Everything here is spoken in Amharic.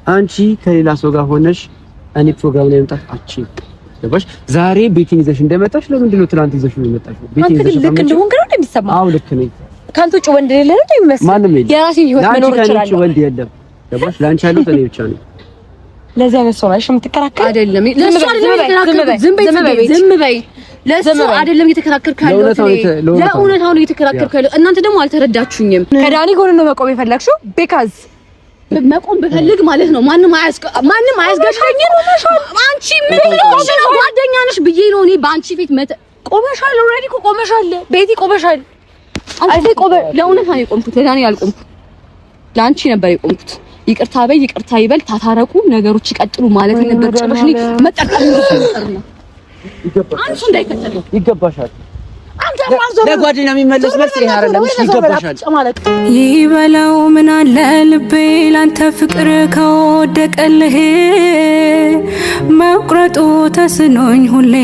አንቺ ከሌላ ሰው ጋር ሆነሽ እኔ ፕሮግራም ላይ መምጣት አትችይም። ገባሽ? ዛሬ ቤቴን ይዘሽ እንደመጣሽ ለምንድን ነው ትናንት ይዘሽ ነው የመጣሽው? ቤቴን አንተ ግን ይዘሽ ልክ ከመጣሽ- እንደሆንክ ነው እንደሚሰማ። አዎ፣ ልክ ነኝ። ከአንተ ውጭ ወንድ የሌለ ነው እንደሚመስል። ማንም የለም። የራሴን ህይወት ለአንቺ መኖር ከእኔ ውጭ እችላለሁ። ወንድ የለም። ገባሽ? ለአንቺ ያለሁት እኔ ብቻ ነኝ። ለዚህ አይነት ሰው ነሽ የምትከራከር? አይደለም፣ ለእሱ አይደለም እየተከራከርኩት። ዝም በይ ጽጌ፣ ዝም በይ። ለእሱ አይደለም እየተከራከርኩ ያለሁት እኔ። ለእውነታው ለእውነታው ነው እየተከራከርኩ ያለሁት። እናንተ ደግሞ አልተረዳችሁኝም። ከዳኒ ጎን ነው መቆም የፈለግሽው because መቆም ብፈልግ ማለት ነው ማንም አያስገድደኝም። አንቺ ምን ብለሽ ነው? ጓደኛ ነሽ ብዬ ነው እኔ በአንቺ ፊት ቆመሻል። Already እኮ ቆመሻል። ቤቲ ቆመሻል። አንቺ ቆመ ለእውነት ነው የቆምኩት፣ ለዳኒ አልቆምኩም። ለአንቺ ነበር የቆምኩት። ይቅርታ በይ፣ ይቅርታ ይበል፣ ታታረቁ፣ ነገሮች ይቀጥሉ ማለት ነበር። ጭራሽ እኔ መጠቀም ነው። አንቺ እንዳይከተል ይገባሻል። ለጓደኛ የሚመለስ መልስ ይሄ አይደለም። እሺ፣ ይገባሻል። ይበለው ምን አለ ልቤ ላንተ ፍቅር ከወደቀልህ፣ መቁረጡ ተስኖኝ ሁሌ።